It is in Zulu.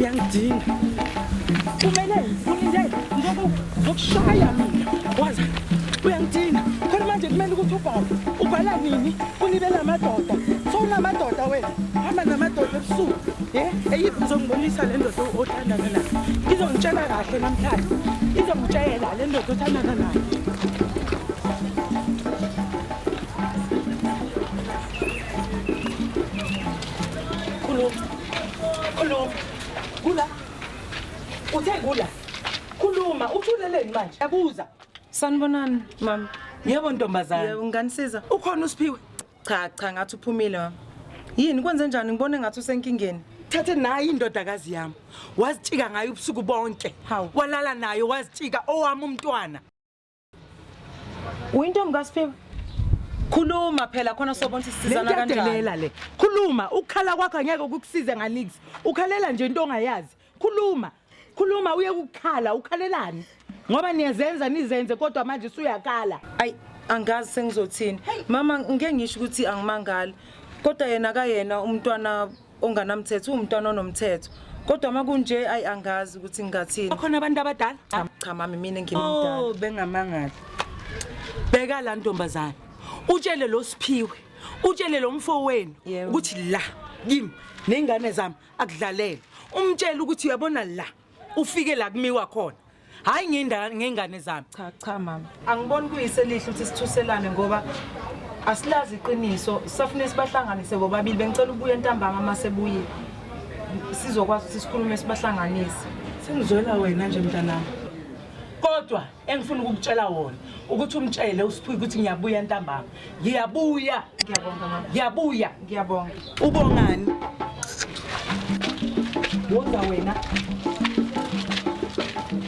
Uyangidinga. Kumele ulinde ngokushaya mina. Waza uyangidina. Khona manje kumele ukuthi ubhale. Ubhala nini? Ulibele amadoda. Sowunamadoda wena. Hamba namadoda ebusuku. Ye, eyiphi uzongibonisa le ndoda othandana nayo. Izongitshela kahle namhlanje. Izongitshela le ndoda othandana nayo. Khuluma. Khuluma. Kula. Uthe kula. Khuluma, uthuleleni manje? Yabuza. Sanibonani mama. Yebo ntombazana. Yebo nganisiza. Ukhona uSiphiwe? Cha cha ngathi uphumile mama. Yini kwenze njani ngibone ngathi usenkingeni? Thathe nayi indodakazi yami. Wazitshika ngayo ubusuku bonke. Hawu. Walala nayo wazitshika owami umntwana. Uyintombi kaSiphiwe? Khuluma phela khona sobona ukuthi sisizana kanjani. Lento le. Khuluma, ukukhala kwakho angeke kukusize nganix. Ukhalela nje into ongayazi. Khuluma. Khuluma uye ukukhala, ukhalelani? Ngoba niyazenza nizenze kodwa manje usuyakala. Ayi angazi sengizothini. Mama ngeke ngisho ukuthi angimangali. Kodwa yena kayena umntwana onganamthetho uwumntwana onomthetho. Kodwa uma kunje ayi angazi ukuthi ngingathini. Bakhona abantu abadala? Cha cha mami mina ngimdala. Oh, bengamangali. Bheka la ntombazana. Utshele lo Siphiwe. Utshele lo mfo wenu Yebo. ukuthi la kimi nengane zami akudlalele. Umtshele ukuthi uyabona la ufike la kumiwa khona. Hayi ngengane zami. Cha cha mama. Angiboni kuyiselihle ukuthi sithuselane ngoba asilazi iqiniso. Safune sibahlanganise bobabili. Bengicela ubuye ntambama uma sebuyile. Sizokwazi ukuthi sikhulume sibahlanganise. Sengizwela wena nje mntanami. Kodwa engifuna ukukutshela wona ukuthi umtshele uSiphiwe ukuthi ngiyabuya ntambama. Ngiyabuya. Ngiyabonga mama. Ngiyabuya. Ngiyabonga. Ubongani? Woza wena.